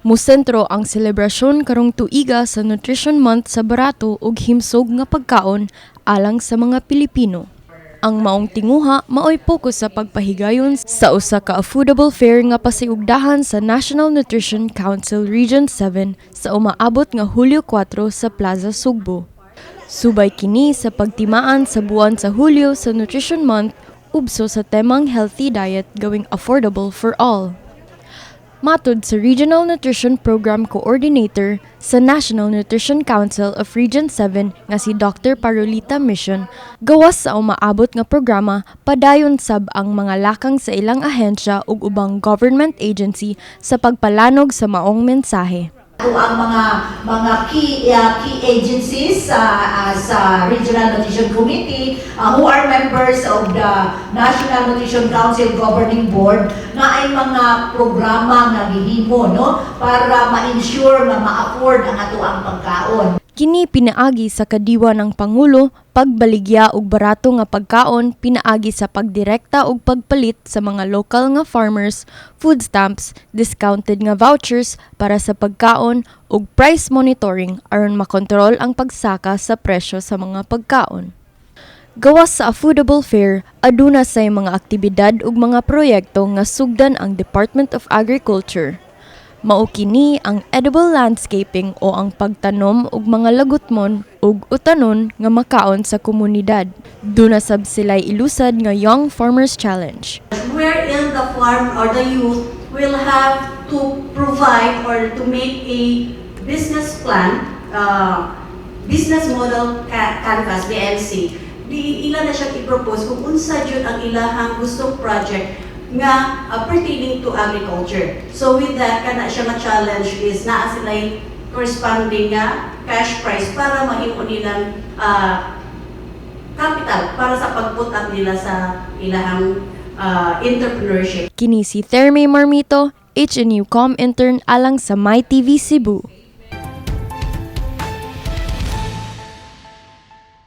Musentro ang selebrasyon karong tuiga sa Nutrition Month sa barato ug himsog nga pagkaon alang sa mga Pilipino. Ang maong tinguha maoy pokus sa pagpahigayon sa usa ka affordable fair nga pasiugdahan sa National Nutrition Council Region 7 sa umaabot nga Hulyo 4 sa Plaza Sugbo. Subay kini sa pagtimaan sa buwan sa Hulyo sa Nutrition Month ubso sa temang "Healthy Diet Going Affordable for All." Matod sa Regional Nutrition Program Coordinator sa National Nutrition Council of Region 7 nga si Dr. Parolita Mission, gawas sa umaabot nga programa, padayon sab ang mga lakang sa ilang ahensya ug ubang government agency sa pagpalanog sa maong mensahe. Ato ang mga key agencies sa Regional Nutrition Committee who are members of the National Nutrition Council Governing Board na ay mga programa nga gihimo, no, para ma-ensure nga ma-afford ang ato ang pagkaon. Kini pinaagi sa kadiwa ng Pangulo, pagbaligya og barato nga pagkaon pinaagi sa pagdirekta og pagpalit sa mga lokal nga farmers, food stamps, discounted nga vouchers para sa pagkaon ug price monitoring aron makontrol ang pagsaka sa presyo sa mga pagkaon. Gawas sa affordable fair, aduna say mga aktibidad ug mga proyekto nga sugdan ang Department of Agriculture. Mao kini ang edible landscaping o ang pagtanom og mga lagutmon ug utanon nga makaon sa komunidad. Duna sab sila'y ilusad nga Young Farmers Challenge. Wherein the farm or the youth will have to provide or to make a business plan, business model canvas, BMC. Di ila na siya i-propose kung unsa jud ang ilahang gustong project nga pertaining to agriculture. So with that, kana siya nga challenge is naa sila corresponding nga cash prize para mahimo nilang capital para sa pag-put up nila sa ilahang entrepreneurship. Kini si Therme Marmito, HNU Com intern alang sa MyTV Cebu.